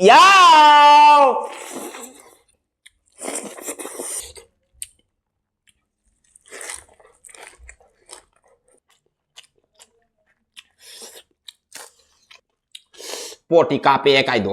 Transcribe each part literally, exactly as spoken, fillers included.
ꯌꯥꯎ! ꯄꯣꯠꯇꯤ ꯀꯥꯞꯄꯦ ꯀꯥꯏꯗꯣ꯫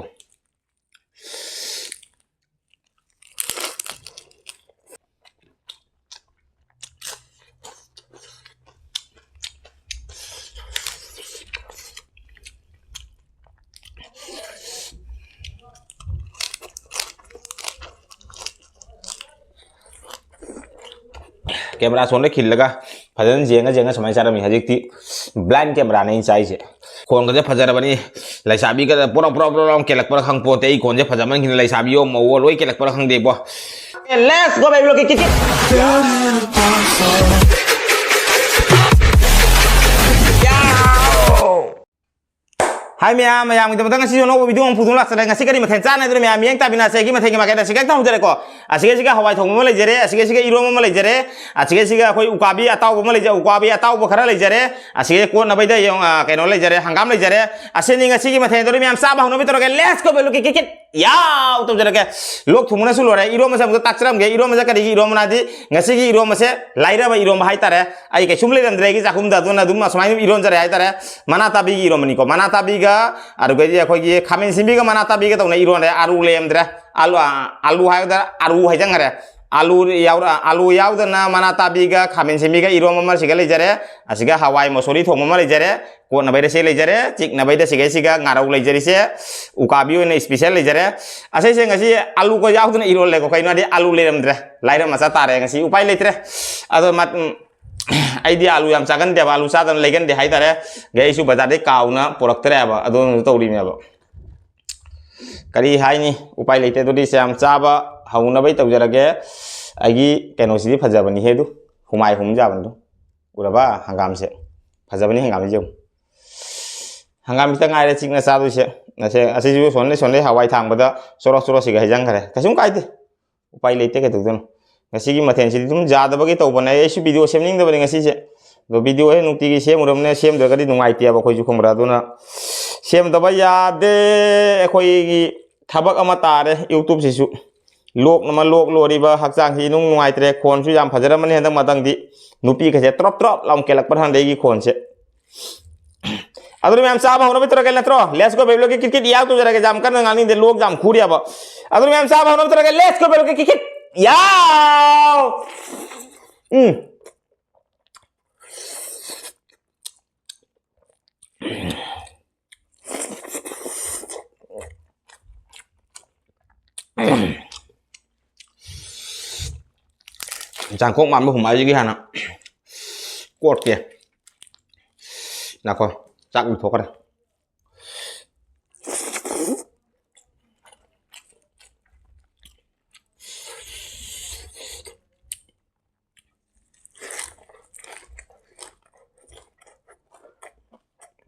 ꯀꯦꯃꯦꯔꯥ ꯁꯣꯝꯗ ꯈꯤꯜꯂꯒ ꯐꯖꯅ ꯌꯦꯡꯉ ꯌꯦꯡꯉ ꯁꯨꯃꯥꯏꯅ ꯆꯥꯔꯝꯃꯤ꯫ ꯍꯧꯖꯤꯛꯇꯤ blind camera ꯅꯦ ꯑꯩꯅ ꯆꯥꯏꯁꯦ꯫ ꯈꯣꯟꯒꯁꯦ ꯐꯖꯔꯕꯅꯤ꯫ ꯂꯩꯁꯥꯕꯤꯒ ꯄꯣꯔꯣ ꯄꯣꯔꯣ ꯄꯣꯔꯣ ꯄꯣꯔꯣ ꯀꯦꯜꯂꯛꯄ꯭ꯔꯥ ꯈꯪꯄꯣꯠꯇꯦ꯫ ꯑꯩ ꯈꯣꯟꯁꯦ ꯐꯖꯃꯟꯈꯤꯅ ꯂꯩꯁꯥꯕꯤ ꯌꯣ ꯃꯧ ꯌꯣ ꯂꯣꯏ ꯀꯦꯜꯂꯛꯄ꯭ꯔꯥ ꯈꯪꯗꯦꯕꯣ꯫ Let's go, baby, look at it. ꯍꯥꯏ ꯃꯌꯥꯝ, ꯃꯌꯥꯝꯒꯤꯗꯃꯛꯇ ꯉꯁꯤꯁꯨ ꯑꯅꯧꯕ video ꯑꯃ ꯄꯨꯊꯣꯛ ꯂꯥꯛꯆꯔꯦ꯫ ꯉꯁꯤ ꯀꯔꯤ ꯃꯊꯦꯜ ꯆꯥꯟꯅꯗꯣꯏꯅꯣ ꯃꯌꯥꯝ ꯃꯤꯠꯌꯦꯡ ꯇꯥꯕꯤꯅꯁꯦ꯫ ꯑꯩꯒꯤ ꯃꯊꯦꯜꯒꯤ ꯃꯥꯏꯀꯩꯗ ꯁꯤꯒ ꯍꯦꯛꯇ ꯍꯧꯖꯔꯦꯀꯣ꯫ ꯑꯁꯤꯒꯩꯁꯤꯒ ꯍꯋꯥꯏ ꯊꯣꯡꯕ ꯑꯃ ꯂꯩꯖꯔꯦ, ꯑꯁꯤꯒꯩꯁꯤꯒ ꯏꯔꯣꯝꯕ ꯑꯃ ꯂꯩꯖꯔꯦ, ꯑꯁꯤꯒꯩꯁꯤꯒ ꯑꯩꯈꯣꯏ ꯎꯀꯥꯕꯤ ꯑꯇꯥꯎꯕ ꯑꯃ ꯂꯩꯖ-, ꯎꯀꯥꯕꯤ ꯑꯇꯥꯎꯕ ꯈꯔ ꯂꯩꯖꯔꯦ, ꯑꯁꯤꯒꯩ ꯀꯣꯠꯅꯕꯩꯗ ꯌꯦꯡꯉꯣ, ꯑ, ꯀꯩꯅꯣ ꯂꯩꯖꯔꯦ, ꯍꯪꯒꯥꯝ ꯂꯩꯖꯔꯦ꯫ ꯑꯁꯤꯅꯤ ꯉꯁꯤꯒꯤ ꯃꯊꯦꯜ꯫ ꯑꯗꯨꯗꯤ ꯃꯌꯥꯝ ꯆꯥꯕ ꯍꯧꯅꯕ ꯇꯧꯔꯒꯦ꯫ Let's go, value kit kit ꯀꯤꯠ꯫ ꯌꯥꯎ! ꯇꯧꯖꯔꯒꯦ꯫ ꯂꯣꯛ ꯊꯨꯡꯕꯅꯁꯨ ꯂꯣꯏꯔꯦ꯫ ꯏꯔꯣꯝꯕꯁꯦ ꯑꯃꯨꯛꯇ ꯇꯥꯛꯆꯔꯝꯒꯦ꯫ ꯏꯔꯣꯝꯕꯁꯦ ꯀꯔꯤꯒꯤ ꯏꯔꯣꯝꯕꯅꯣ ꯍꯥꯏꯗꯤ ꯉꯁꯤꯒꯤ ꯏꯔꯣꯝꯕꯁꯦ ꯂꯥꯏꯔꯕ ꯏꯔꯣꯝꯕ ꯍꯥꯏꯇꯥꯔꯦ꯫ ꯑꯩ ꯀꯩꯁꯨꯝ ꯂꯩꯔꯝꯗ꯭ꯔꯦ ꯑꯩꯒꯤ ꯆꯥꯛꯈꯨꯝꯗ, ꯑꯗꯨꯅ ꯑꯗꯨꯝ ꯑꯁꯨꯃꯥꯏꯅ ꯏꯔꯣꯟꯖꯔꯦ ꯍꯥꯏꯇꯥꯔꯦ꯫ ꯃꯅꯥ ꯇꯥꯕꯤꯒꯤ ꯏꯔꯣꯝꯕꯅꯤꯀꯣ꯫ ꯃꯅꯥ ꯇꯥꯕꯤꯒ ꯑꯗꯨꯒꯩꯗꯤ ꯑꯩꯈꯣꯏꯒꯤ ꯈꯥꯃꯦꯟ ꯁꯤꯟꯕꯤꯒ ꯃꯅꯥ ꯇꯥꯕꯤꯒ ꯇꯧꯅ ꯏꯔꯣꯟꯔꯦ꯫ ꯑꯥꯂꯨ ꯂꯩꯔꯝꯗ꯭ꯔꯦ꯫ ꯑꯥꯂꯨ, ꯑꯥ, ꯑꯥꯂꯨ ꯍꯥꯏꯒꯗ꯭ꯔꯥ, ꯑꯥꯂꯨ ꯍꯥꯏꯖꯟꯈꯔꯦ꯫ ꯑꯥꯂꯨ ꯌꯥꯎꯔ-, ꯑꯥꯂꯨ ꯌꯥꯎꯗꯅ ꯃꯅꯥ ꯇꯥꯕꯤꯒ ꯈꯥꯃꯦꯟ ꯁꯤꯟꯕꯤꯒ ꯏꯔꯣꯝꯕ ꯑꯃ ꯁꯤꯒ ꯂꯩꯖꯔꯦ꯫ ꯑꯁꯤꯒ ꯍꯋꯥꯏ ꯃꯁꯣꯔꯤ ꯊꯣꯡꯕ ꯑꯃ ꯂꯩꯖꯔꯦ꯫ ꯀꯣꯠꯅꯕꯩꯗ ꯁꯤ ꯂꯩꯖꯔꯦ, ꯆꯤꯛꯅꯕꯩꯗ ꯁꯤꯒꯩꯁꯤꯒ ꯉꯥꯔꯧ ꯂꯩꯖꯔꯤꯁꯦ, ꯎꯀꯥꯕꯤ ꯑꯣꯏꯅ special ꯂꯩꯖꯔꯦ꯫ ꯑꯁꯤꯁꯦ ꯉꯁꯤ ꯑꯂꯨꯒ ꯌꯥꯎꯗꯅ ꯏꯔꯣꯜꯂꯦꯀꯣ꯫ ꯀꯩꯅꯣ ꯍꯥꯏꯗꯤ ꯑꯂꯨ ꯂꯩꯔꯝꯗ꯭ꯔꯦ, ꯂꯥꯏꯔ ꯃꯆꯥ ꯇꯥꯔꯦ ꯉꯁꯤ, ꯎꯄꯥꯏ ꯂꯩꯇ꯭ꯔꯦ꯫ ꯑꯗꯣ ꯃꯠ-, ꯎꯝ, ꯑꯩꯗꯤ ꯑꯂꯨ ꯌꯥꯝ ꯆꯥꯒꯟꯗꯦꯕ, ꯑꯂꯨ ꯆꯥꯗꯅ ꯂꯩꯒꯟꯗꯦ ꯍꯥꯏꯇꯥꯔꯦ꯫ ꯑꯗꯩ ꯑꯩꯁꯨ ꯕꯖꯥꯔꯗꯩ ꯀꯥꯎꯅ ꯄꯨꯔꯛꯇ꯭ꯔꯦꯕ, ꯑꯗꯨꯅꯁꯨ ꯇꯧꯔꯤꯅꯦꯕ꯫ ꯀꯔꯤ ꯍꯥꯏꯅꯤ, ꯎꯄꯥꯏ ꯂꯩꯇꯦ꯫ ꯑꯗꯨꯗꯤ ꯁꯦ ꯌꯥꯝ ꯆꯥꯕ ꯍꯧꯅꯕꯩ ꯇꯧꯖꯔꯒꯦ꯫ ꯑꯩꯒꯤ ꯀꯩꯅꯣꯁꯤꯗꯤ ꯐꯖꯕꯅꯤꯍꯦ ꯑꯗꯨ, ꯍꯨꯃꯥꯏ ꯍꯨꯝ ꯌꯥꯕꯅꯤ ꯑꯗꯨ꯫ ꯎꯔꯕ ꯍꯪꯒꯥꯝꯁꯦ? ꯐꯖꯕꯅꯤ ꯍꯪꯒꯥꯝꯁꯦ ꯌꯦꯡꯉꯨ꯫ ꯍꯪꯒꯥꯝ ꯈꯤꯇꯪ ꯉꯥꯏꯔꯦ ꯆꯤꯛꯅ ꯆꯥꯗꯣꯏꯁꯦ꯫ ꯑꯁꯦ-, ꯑꯁꯤꯁꯨ ꯁꯣꯟꯗꯩ ꯁꯣꯟꯗꯩ ꯍꯋꯥꯏ ꯊꯥꯡꯕꯗ ꯆꯣꯔꯣꯛ ꯆꯣꯔꯣꯛꯁꯤꯒ ꯍꯩꯖꯟꯈ꯭ꯔꯦ꯫ ꯀꯩꯁꯨꯝ ꯀꯥꯏꯗꯦ꯫ ꯎꯄꯥꯏ ꯂꯩꯇꯦ, ꯀꯩꯗꯧꯗꯣꯏꯅꯣ? ꯉꯁꯤꯒꯤ ꯃꯊꯦꯜꯁꯤꯗꯤ ꯑꯗꯨꯝ ꯌꯥꯗꯕꯒꯤ ꯇꯧꯕꯅꯦ꯫ ꯑꯩꯁꯨ video ꯁꯦꯝꯅꯤꯡꯗꯕꯅꯤ ꯉꯁꯤꯁꯦ꯫ ꯑꯗꯣ video ꯍꯦꯛ ꯅꯨꯡꯇꯤꯒꯤ ꯁꯦꯝꯃꯨꯔꯕꯅꯤꯅ ꯁꯦꯝꯗ꯭ꯔꯒꯗꯤ ꯅꯨꯡꯉꯥꯏꯇꯦꯕ ꯑꯩꯈꯣꯏꯁꯨ, ꯈꯪꯕ꯭ꯔꯥ? ꯑꯗꯨꯅ ꯁꯦꯝꯗꯕ ꯌꯥꯗꯦ꯫ ꯑꯩꯈꯣꯏꯒꯤ ꯊꯕꯛ ꯑꯃ ꯇꯥꯔꯦ YouTube ꯁꯤꯁꯨ꯫ ꯂꯣꯛꯅ ꯑꯃ ꯂꯣꯛ ꯂꯣꯔꯤꯕ, ꯍꯛꯆꯥꯡꯁꯤ ꯏꯅꯨꯡ ꯅꯨꯡꯉꯥꯏꯇ꯭ꯔꯦ꯫ ꯈꯣꯟꯁꯨ ꯌꯥꯝ ꯐꯖꯔꯝꯃꯅꯤ ꯍꯟꯗꯛ ꯃꯇꯥꯡꯗꯤ꯫ ꯅꯨꯄꯤꯒꯁꯦ ꯇ꯭ꯔꯣꯞ ꯇ꯭ꯔꯣꯞ ꯂꯥꯎ ꯀꯦꯜꯂꯛꯄ ꯍꯥꯟꯗ ꯑꯩꯒꯤ ꯈꯣꯟꯁꯦ꯫ ꯑꯗꯨꯅ ꯃꯌꯥꯝ ꯆꯥꯕ ꯍꯧꯅꯕ ꯇꯧꯔꯒꯦ ꯅꯠꯇ꯭ꯔꯣ? Let's go baby꯫ ꯂꯣꯛꯀꯤ ꯀꯤꯠ ꯀꯤꯠ ꯌꯥꯎ ꯇꯧꯖꯔꯒꯦ, ꯌꯥꯝ ꯀꯟꯅ ꯉꯥꯡꯅꯤꯡꯗꯦ, ꯂꯣꯛ ꯌꯥꯝ ꯈꯨꯔꯤꯑꯕ꯫ ꯑꯗꯨꯅ ꯃꯌꯥꯝ ꯆꯥꯕ ꯍꯧꯅꯕ ꯇꯧꯔꯒꯦ꯫ Let's go baby꯫ ꯂꯣꯛꯀꯤ ꯀꯤꯠ ꯀꯤꯠ ꯌꯥꯎ꯫ ꯎꯝ꯫ ꯆꯥꯡꯈꯣꯛ ꯃꯥꯟꯕ ꯍꯨꯝꯃꯥꯏꯁꯤꯒꯤ ꯍꯥꯟꯅ ꯀꯣꯠꯀꯦ꯫ ꯉꯥꯏꯈꯣ, ꯆꯥꯛ ꯂꯨꯊꯣꯛꯈ꯭ꯔꯦ꯫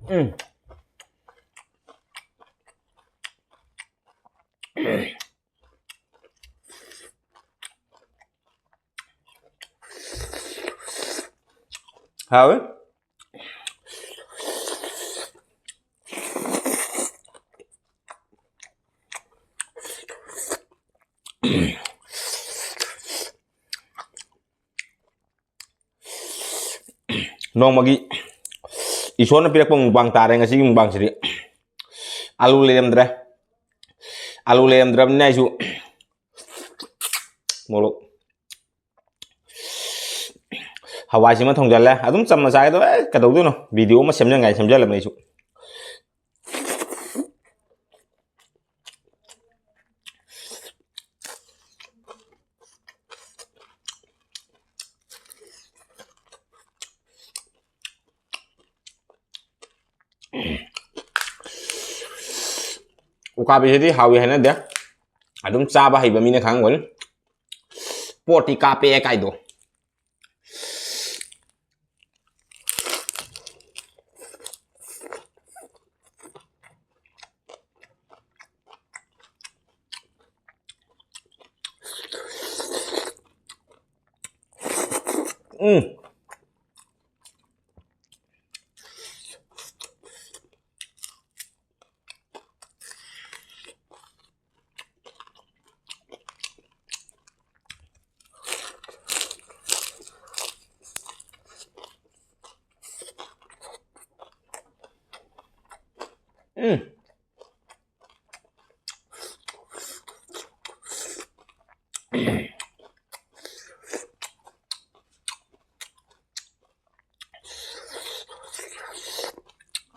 ꯎꯝ꯫ ꯍꯥꯎꯋꯤ꯫ ꯅꯣꯡꯃꯒꯤ ꯏꯁꯣꯔꯅ ꯄꯤꯔꯛꯄ ꯃꯨꯛꯕꯥꯡ ꯇꯥꯔꯦ ꯉꯁꯤꯒꯤ ꯃꯨꯛꯕꯥꯡꯁꯤꯗꯤ꯫ ꯑꯂꯨ ꯂꯩꯔꯝꯗ꯭ꯔꯦ꯫ ꯑꯂꯨ ꯂꯩꯔꯝꯗ꯭ꯔꯕꯅꯤꯅ ꯑꯩꯁꯨ ꯃꯣꯔꯣꯛ ꯍꯋꯥꯏꯁꯤꯃ ꯊꯣꯡꯖꯜꯂꯦ꯫ ꯑꯗꯨꯝ ꯆꯝꯅ ꯆꯥꯒꯦ ꯇꯧꯕ꯫ ꯑꯦ, ꯀꯩꯗꯧꯗꯣꯏꯅꯣ? ꯚꯤꯗꯤꯑꯣ ꯑꯃ ꯁꯦꯝꯖꯟꯉꯥꯏ ꯁꯦꯝꯖꯜꯂꯕꯅꯤ ꯑꯩꯁꯨ꯫ ꯎꯀꯥꯕꯤꯁꯤꯗꯤ ꯍꯥꯎꯏ ꯍꯥꯏꯅꯗꯦ꯫ ꯑꯗꯨꯝ ꯆꯥꯕ ꯍꯩꯕ ꯃꯤꯅ ꯈꯪꯉꯝꯒꯅꯤ꯫ ꯄꯣꯠꯇꯤ ꯀꯥꯞꯄꯦ ꯀꯥꯏꯗꯣ꯫ ꯎꯝ꯫ ꯎꯝ꯫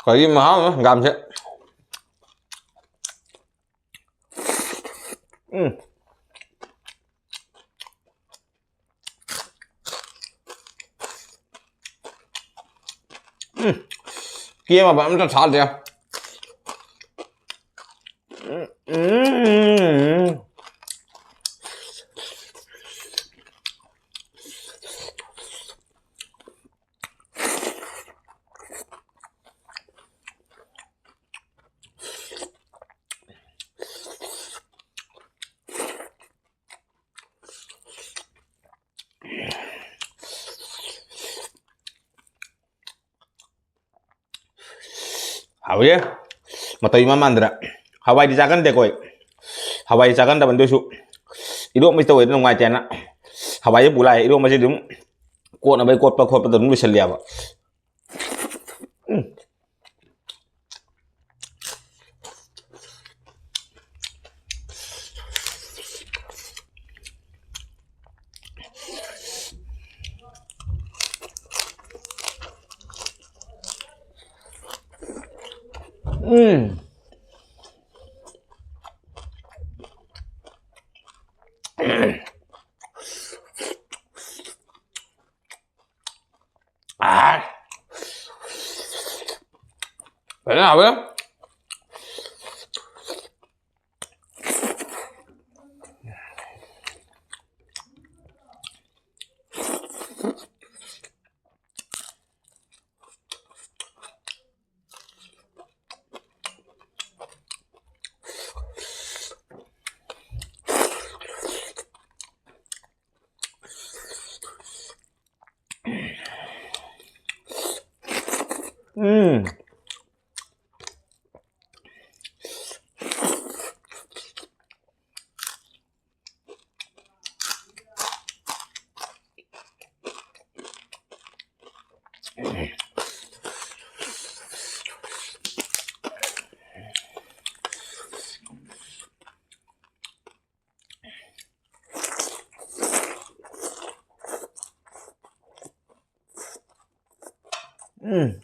ꯀꯔꯤ ꯃꯍꯥꯎꯅꯣ ꯍꯪꯒꯥꯝꯁꯦ꯫ ꯎꯝ꯫ ꯎꯝ꯫ ꯀꯦꯝ ꯃꯄꯥꯟ ꯑꯝꯇ ꯊꯥꯗꯦ꯫ ꯎꯝ, ꯎꯝ, ꯎꯝ, ꯎꯝ꯫ ꯍꯥꯎꯋꯦ꯫ ꯃꯇꯧ ꯏꯃꯥꯟ ꯃꯥꯟꯗꯅ꯫ ꯍꯋꯥꯏꯗꯤ ꯆꯥꯒꯟꯗꯦ ꯑꯩꯈꯣꯏ꯫ ꯍꯋꯥꯏꯗꯤ ꯆꯥꯒꯟꯗꯕꯅꯤ, ꯑꯗꯨꯏꯁꯨ ꯏꯔꯣꯝꯕꯁꯤ ꯇꯧꯋꯦꯗ ꯅꯨꯡꯉꯥꯏꯇꯦꯅ ꯍꯋꯥꯏꯁꯦ ꯄꯨ ꯂꯥꯛꯑꯦ꯫ ꯏꯔꯣꯝꯕꯁꯤꯗꯤ ꯑꯗꯨꯝ ꯀꯣꯠꯅꯕꯩ ꯀꯣꯠꯄ ꯈꯣꯠꯄꯗ ꯑꯗꯨꯝ ꯂꯣꯏꯁꯤꯜꯂꯦꯕ꯫ ꯎꯝ꯫ ꯎꯝ꯫ ꯑꯥ꯫ ꯐꯖꯅ ꯍꯥꯎꯋꯦ꯫ ꯎꯝ꯫ ꯎꯝ꯫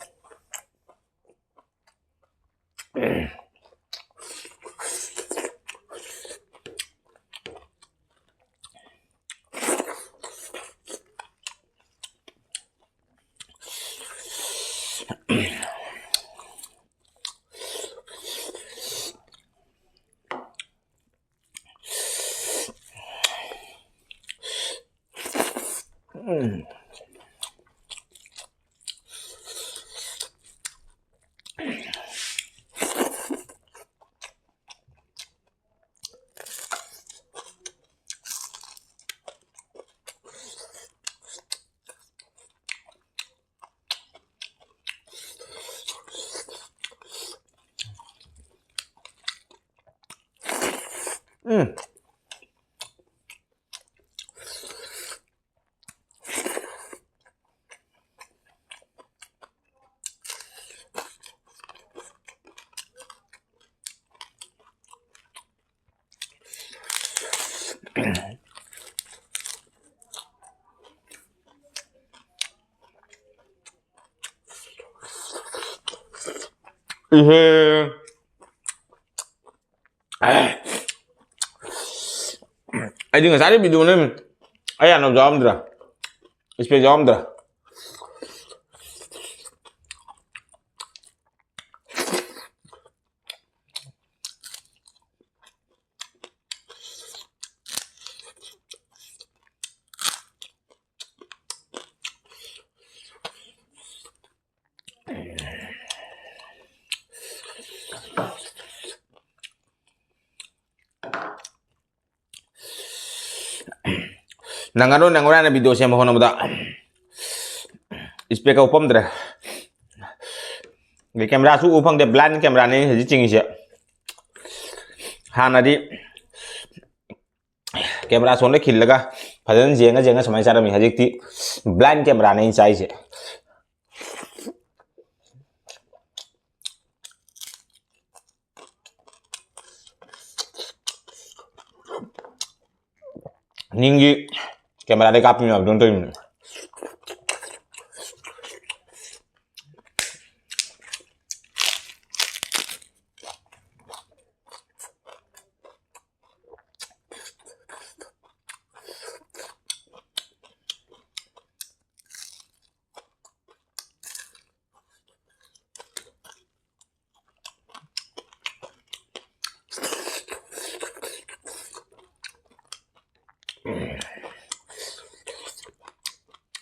ꯎꯝ꯫ ꯏꯍꯦ꯫ ꯑꯩꯗꯤ ꯉꯁꯥꯏꯗꯩ video ꯅꯦ꯫ ꯑꯩ ꯌꯥꯝꯅ ꯌꯥꯎꯔꯝꯗ꯭ꯔꯥ? Space ꯌꯥꯎꯔꯝꯗ꯭ꯔꯥ? ꯅꯪꯉꯔꯣꯏ, ꯅꯪꯉꯔꯣꯏ ꯍꯥꯏꯅ video ꯁꯦꯝꯕ ꯍꯣꯠꯅꯕꯗ space ꯀ ꯎꯞꯄꯝꯗ꯭ꯔꯦ꯫ ꯑꯗꯩ camera ꯁꯨ ꯎ ꯐꯪꯗꯦ, blind camera ꯅꯦ ꯍꯧꯖꯤꯛ ꯆꯤꯡꯉꯤꯁꯦ꯫ ꯍꯥꯟꯅꯗꯤ camera ꯁꯣꯝꯗ ꯈꯤꯜꯂꯒ ꯐꯖꯅ ꯌꯦꯡꯉ ꯌꯦꯡꯉ ꯁꯨꯃꯥꯏꯅ ꯆꯥꯔꯝꯃꯤ꯫ ꯍꯧꯖꯤꯛꯇꯤ blind camera ꯅꯦ ꯑꯩꯅ ꯆꯥꯏꯁꯦ꯫ ꯅꯤꯡꯒꯤ camera ꯗꯩ ꯀꯥꯞꯄꯤ ꯃꯌꯥꯝꯗꯨꯅ ꯇꯧꯔꯤꯕꯅꯦ꯫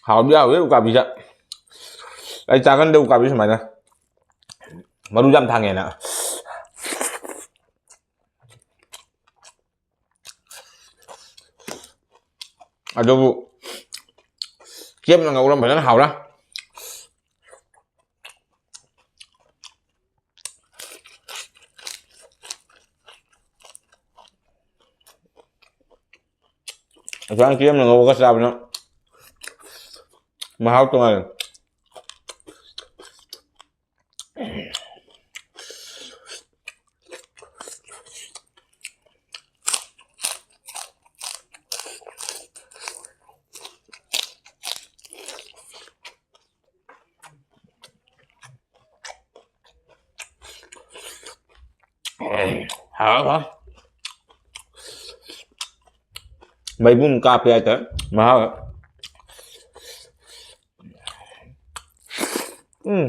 ꯍꯥꯎꯗꯤ ꯍꯥꯎꯋꯦ ꯎꯀꯥꯕꯤꯁꯦ꯫ ꯑꯩ ꯆꯥꯒꯟꯗꯦ ꯎꯀꯥꯕꯤ ꯁꯨꯃꯥꯏꯅ꯫ ꯃꯔꯨ ꯌꯥꯝ ꯊꯥꯡꯉꯦꯅ꯫ ꯑꯗꯨꯕꯨ ꯆꯦꯞꯅ ꯉꯧꯔ ꯐꯖꯅ ꯍꯥꯎꯔꯦ꯫ ꯑꯁꯨꯃꯥꯏꯅ ꯆꯦꯞꯅ ꯉꯧꯔꯒ ꯆꯥꯕꯅ ꯃꯍꯥꯎ ꯇꯣꯉꯥꯜꯂꯦ꯫ ꯍꯥꯎ, ꯍꯥꯎ꯫ ꯃꯩꯕꯨꯡ ꯀꯥꯞꯄꯦ ꯍꯥꯏꯇꯥꯔꯦ꯫ ꯃꯍꯥꯎ꯫ ꯎꯝ꯫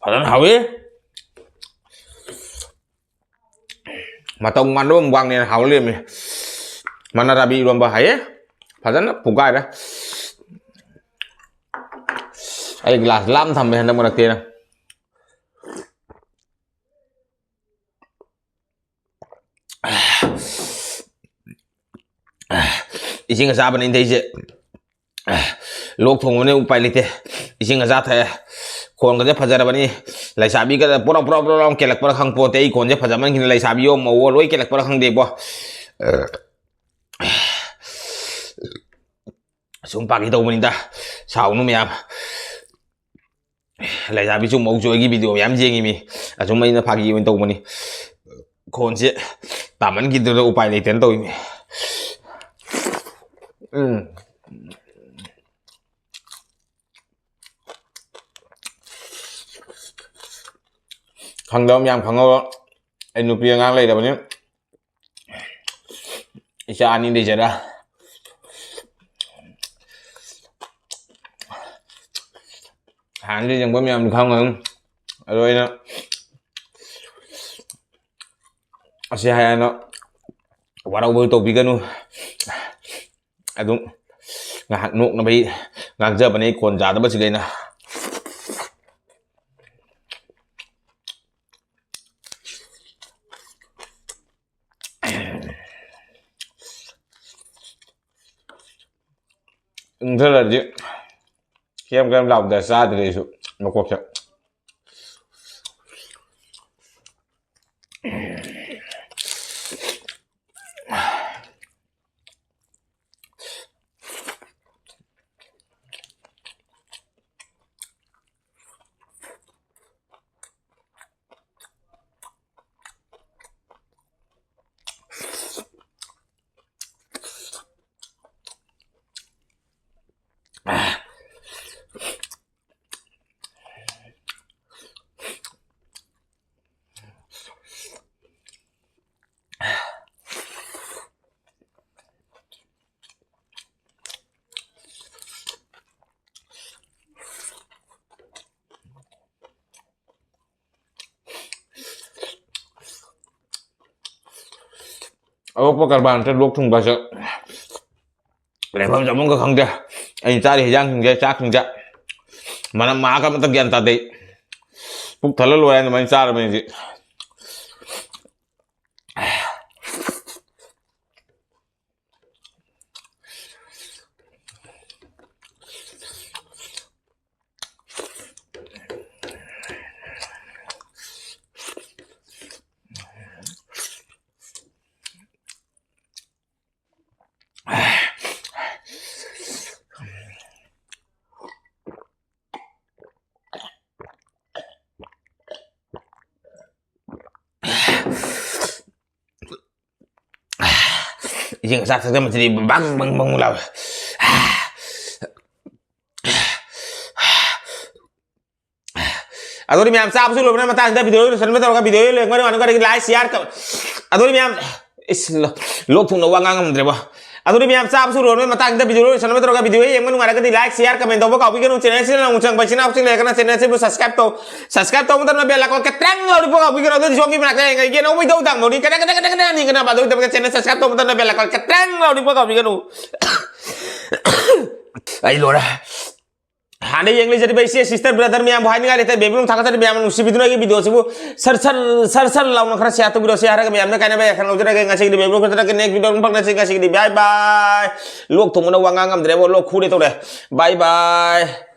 ꯐꯖꯅ ꯍꯥꯎꯋꯤ꯫ ꯃꯇꯧ ꯃꯥꯟꯗꯕ ꯃꯨꯛꯕꯥꯡꯅꯦꯅ ꯍꯥꯎ ꯂꯩꯔꯝꯃꯤ꯫ ꯃꯅꯥ ꯔꯥꯕꯤ ꯏꯔꯣꯝꯕ ꯍꯥꯏꯌꯦ꯫ ꯐꯖꯅ ꯄꯨꯒꯥꯏꯔꯦ꯫ ꯑꯩ ꯒ꯭ꯂꯥꯁ ꯂꯥꯞꯅ ꯊꯝꯃꯦ ꯍꯟꯗꯛ ꯃꯔꯛꯇꯤ ꯑꯩꯅ꯫ ꯏꯁꯤꯡ ꯑꯁꯥꯕꯅ ꯏꯪꯊꯩꯁꯦ꯫ ꯂꯣꯛ ꯊꯨꯡꯕꯅꯤ ꯎꯄꯥꯏ ꯂꯩꯇꯦ꯫ ꯏꯁꯤꯡ ꯑꯁꯥ ꯊꯛꯑꯦ꯫ ꯈꯣꯟꯒꯁꯦ ꯐꯖꯔꯕꯅꯤ꯫ ꯂꯩꯁꯥꯕꯤꯒ ꯄꯣꯔꯣ ꯄꯣꯔꯣ ꯄꯣꯔꯣ ꯄꯣꯔꯣ ꯀꯦꯜꯂꯛꯄ꯭ꯔꯥ ꯈꯪꯄꯣꯠꯇꯦ꯫ ꯑꯩ ꯈꯣꯟꯁꯦ ꯐꯖꯃꯟꯈꯤꯅ ꯂꯩꯁꯥꯕꯤ ꯑꯣ ꯃꯧ ꯑꯣ ꯂꯣꯏ ꯀꯦꯜꯂꯛꯄ꯭ꯔꯥ ꯈꯪꯗꯦꯕꯣ꯫ ꯁꯨꯝ ꯐꯥꯒꯤ ꯇꯧꯕꯅꯤꯗ꯫ ꯁꯥꯎꯅꯨ ꯃꯌꯥꯝ꯫ ꯂꯩꯁꯥꯕꯤꯁꯨ ꯃꯧꯁꯨ ꯑꯩꯒꯤ video ꯃꯌꯥꯝ ꯌꯦꯡꯉꯤꯃꯤ꯫ ꯑꯁꯨꯝ ꯑꯩꯅ ꯐꯥꯒꯤ ꯑꯣꯏꯅ ꯇꯧꯕꯅꯤ꯫ ꯈꯣꯟꯁꯦ ꯇꯥꯃꯟꯈꯤꯗꯅ ꯎꯄꯥꯏ ꯂꯩꯇꯅ ꯇꯧꯔꯤꯃꯤ꯫ ꯎꯝ꯫ ꯈꯪꯗꯕ ꯃꯌꯥꯝ ꯈꯪꯍꯧꯔꯣ꯫ ꯑꯩ ꯅꯨꯄꯤ ꯑꯉꯥꯡ ꯂꯩꯔꯕꯅꯤ꯫ ꯏꯆꯥ ꯑꯅꯤ ꯂꯩꯖꯔꯦ꯫ ꯍꯥꯟꯅꯗꯤ ꯌꯦꯡꯕ ꯃꯌꯥꯝꯗꯤ ꯈꯪꯉꯝꯒꯅꯤ꯫ ꯑꯗꯣ ꯑꯩꯅ ꯑꯁꯤ ꯍꯥꯏꯅ ꯋꯥꯔꯧꯕ ꯇꯧꯕꯤꯒꯅꯨ꯫ ꯑꯗꯨꯝ ꯉꯥꯏꯍꯥꯛ ꯅꯣꯛꯅꯕꯒꯤ ꯉꯥꯡꯖꯕꯅꯦ, ꯑꯩ ꯈꯣꯟ ꯌꯥꯗꯕꯁꯤꯒꯤ ꯑꯩꯅ꯫ ꯏꯪꯊꯔꯗꯤ ꯀꯦꯝ ꯀꯦꯝ ꯂꯥꯎꯗ ꯆꯥꯗ꯭ꯔꯦ ꯑꯩꯁꯨ ꯃꯀꯣꯛꯁꯦ꯫ ꯑꯇꯣꯞꯄ ꯀꯔꯕꯥꯔ ꯅꯠꯇ꯭ꯔ ꯂꯣꯛ ꯊꯨꯡꯕꯁꯦ ꯂꯩꯐꯝ ꯆꯥꯐꯝꯒ ꯈꯪꯗꯦ꯫ ꯑꯩꯅ ꯆꯥꯔꯤ ꯍꯤꯟꯖꯥꯡꯁꯤꯡꯁꯦ, ꯆꯥꯛꯁꯤꯡꯁꯦ ꯃꯅꯝ ꯃꯍꯥꯒ ꯑꯃꯇ ꯒ꯭ꯌꯥꯟ ꯇꯥꯗꯦ꯫ ꯄꯨꯛ ꯊꯜꯂ ꯂꯣꯏꯔꯦ ꯑꯗꯨꯃꯥꯏꯅ ꯆꯥꯔꯕꯅꯤꯗꯤ꯫ ꯏꯁꯤꯡ ꯑꯁꯥ ꯊꯛꯆꯟꯕꯁꯤꯗꯤ ꯕꯪ ꯕꯪ ꯕꯪ ꯂꯥꯎꯋꯦ꯫ ꯑꯗꯨꯗꯤ ꯃꯌꯥꯝ ꯆꯥꯕꯁꯨ ꯂꯣꯏꯕꯅ ꯃꯇꯥꯡꯁꯤꯗ video ꯂꯣꯏꯁꯟꯕ ꯇꯧꯔꯒ video ꯂꯣꯏꯔꯛꯄ ꯃꯇꯝꯗ ꯀꯔꯤꯒꯤ like share ꯀ-, ꯑꯗꯨꯗꯤ ꯃꯌꯥꯝ ꯏꯁ ꯂꯣ-, ꯂꯣꯛ ꯊꯨꯡꯅ ꯋꯥ ꯉꯥꯡ ꯉꯝꯗ꯭ꯔꯦꯕꯣ꯫ ꯑꯗꯨꯗꯤ ꯃꯌꯥꯝ ꯆꯥꯕꯁꯨ ꯂꯣꯏꯔꯕ ꯃꯇꯥꯡꯁꯤꯗ video ꯂꯣꯏꯁꯟꯅꯕ ꯇꯧꯔꯒ video ꯌꯦꯡꯕ ꯅꯨꯡꯉꯥꯏꯔꯒꯗꯤ like, share, comment ꯇꯧꯕ ꯀꯥꯎꯕꯤꯒꯅꯨ꯫ Channel ꯁꯤꯗ ꯅꯧꯅ ꯆꯪꯕ ꯏꯆꯤꯟ ꯏꯅꯥꯎꯁꯤꯡ ꯂꯩꯔꯒꯅ channel ꯁꯤꯕꯨ subscribe ꯇꯧ꯫ Subscribe ꯇꯧꯕ ꯃꯇꯝꯗ bell icon ꯈꯤꯇꯪ ꯂꯥꯎꯔꯤꯕ ꯀꯥꯎꯕꯤꯒꯅꯨ꯫ ꯑꯗꯨꯗꯤ ꯁꯣꯝꯒꯤ ꯃꯅꯥꯛꯇ ꯌꯦꯡꯉꯒ ꯑꯅꯧꯕ video ꯇꯥꯡꯕꯧꯅꯤ ꯀꯅꯥ ꯀꯅꯥ ꯀꯅꯥ ꯀꯅꯥ ꯅꯤꯡꯒꯅ ꯑꯗꯨꯒꯤꯗꯃꯛꯇ channel subscribe ꯇꯧꯕ ꯃꯇꯝꯗ bell icon ꯈꯤꯇꯪ ꯂꯥꯎꯔꯤꯕ ꯀꯥꯎꯕꯤꯒꯅꯨ꯫ ꯑꯩ ꯂꯣꯏꯔꯦ꯫ ꯍꯥꯟꯅ ꯌꯦꯡꯂꯤꯖꯔꯤꯕ ꯏꯆꯦ sister brother ꯃꯌꯥꯝꯕꯨ ꯍꯥꯏꯅꯤꯡꯉꯥꯏ ꯂꯩꯇꯦ꯫ ꯕꯦꯕꯤꯂꯣꯟ ꯊꯥꯒꯠꯆꯔꯤ꯫ ꯃꯌꯥꯝꯅ ꯅꯨꯡꯁꯤꯕꯤꯗꯨꯅ ꯑꯩꯒꯤ video ꯁꯤꯕꯨ ꯁꯔ ꯁꯔ ꯁꯔ ꯁꯔ ꯂꯥꯎꯅ ꯈꯔ share ꯇꯧꯕꯤꯔꯣ꯫ ꯁꯤ ꯍꯥꯏꯔꯒ ꯃꯌꯥꯝꯅ ꯀꯥꯏꯅꯕ ꯌꯥꯏꯐꯅ ꯂꯧꯖꯔꯒꯦ꯫ ꯉꯁꯤꯒꯤꯗꯤ ꯕꯦꯕꯤꯂꯣꯟ ꯈꯛꯇꯅ next video ꯑꯃꯨꯛ ꯐꯪꯅꯁꯤ꯫ ꯉꯁꯤꯒꯤꯗꯤ bye bye꯫ ꯂꯣꯛ ꯊꯨꯡꯕꯅ ꯋꯥ ꯉꯥꯡ ꯉꯝꯗ꯭ꯔꯦꯕꯣ꯫ ꯂꯣꯛ ꯈꯨꯔꯦ ꯇꯧꯔꯦ꯫ Bye bye꯫